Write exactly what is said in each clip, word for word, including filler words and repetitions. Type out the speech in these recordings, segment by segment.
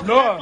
Non.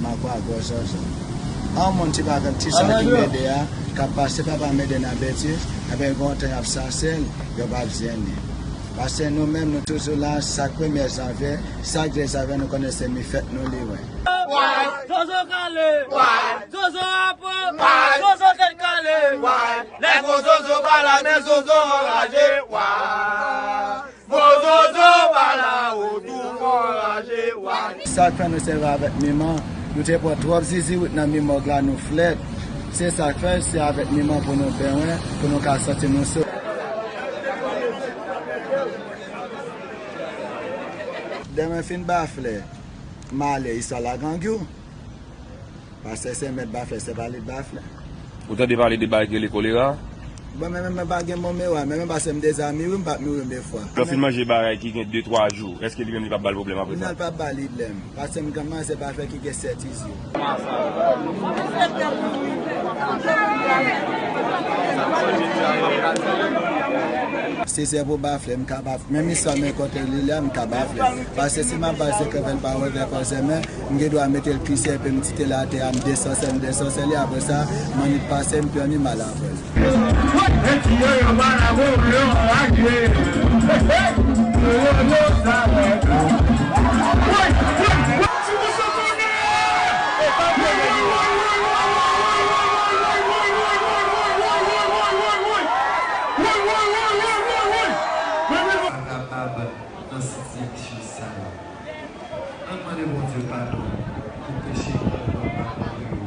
Makwa gwo zanzan. An moun ti bagay, ti sa ki mede a, k ap pase papa mede nan betiz, ebyen, gen yon tan y ap sase l, yo p ap jwenn li. Paske nou menm, nou toujou la, sak premye janvye, sak de janvye, nou konnen se mi fèt nou li, wi. Zozo kale! Zozo apre! Zozo tèt kale! Lè gwo zozo pa la, men zozo anraje! Gwo zozo pa la, ou tou anraje! Sa k fè nou sèvi avèk miman, nou te pran twòp ziziwit nan mimòg la, nou flèt. Se sa k fè, se avèk miman pou nou benyen, pou nou ka santi nou so. Demen fin bafle, m ale istwa la gang yo. Pastè se mèt bafle, se pa li bafle. Ou tande pale de bagay ki rele kolera? Bon, men, men, men pa gen bon memwa, men, men paske m deza mouri, m pa t mouri de fwa. Lè w fin manje bagay ki gen de twa jou, èske li menm li p ap ba l pwoblèm apre sa? Non, l p ap ba li pwoblèm. Paske m gen manzè bafle ki gen sèt izi. Si se pou bafle, m ka bafle. Menm istwa men kote li la, m ka bafle. Paske si m ap bay senkant mil pawòl vè kòzè men, m gen dwa mete l klise epi m kite l atè a, m desòsè, m desòsè li, apre sa, m annik pase, m pi animal apre. Kapab nan sitiyasyon sa yo. Bondye padon pou peche papa nou yo.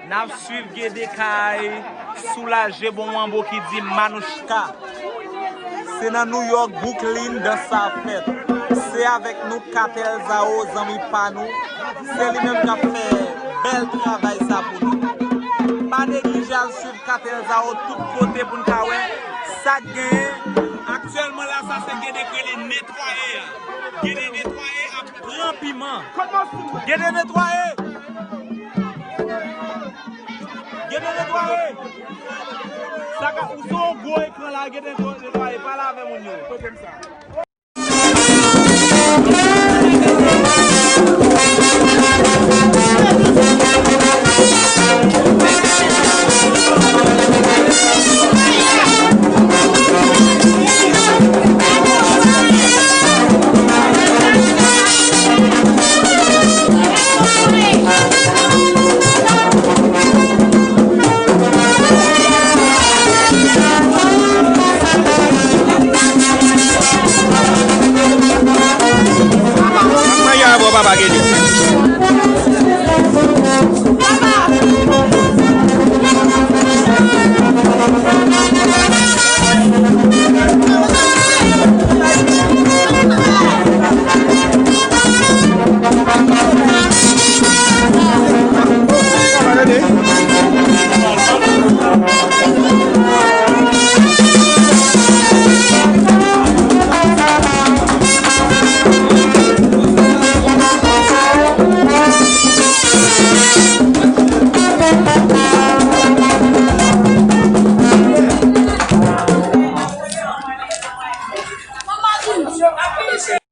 N ap swiv Gede Kay soulaje bon manbo ki di Manouchka. Se nan New York, Brooklyn, dans sa ap fèt. Se avèk nou Katèl Zao, zanmi pa nou. Se li menm k ap fè bèl travay sa pou nou. Pa neglije al swiv Katèl Zao tout kote pou n ka wè sa k genyen. Aktyèlman la, sa se Gede k rele netwaye a. Gede netwaye ap pran piman. Gede netwaye! Gede netwaye! Sa ka, ou sou yon gwo ekran la, gen netwaye, pale avè moun yo.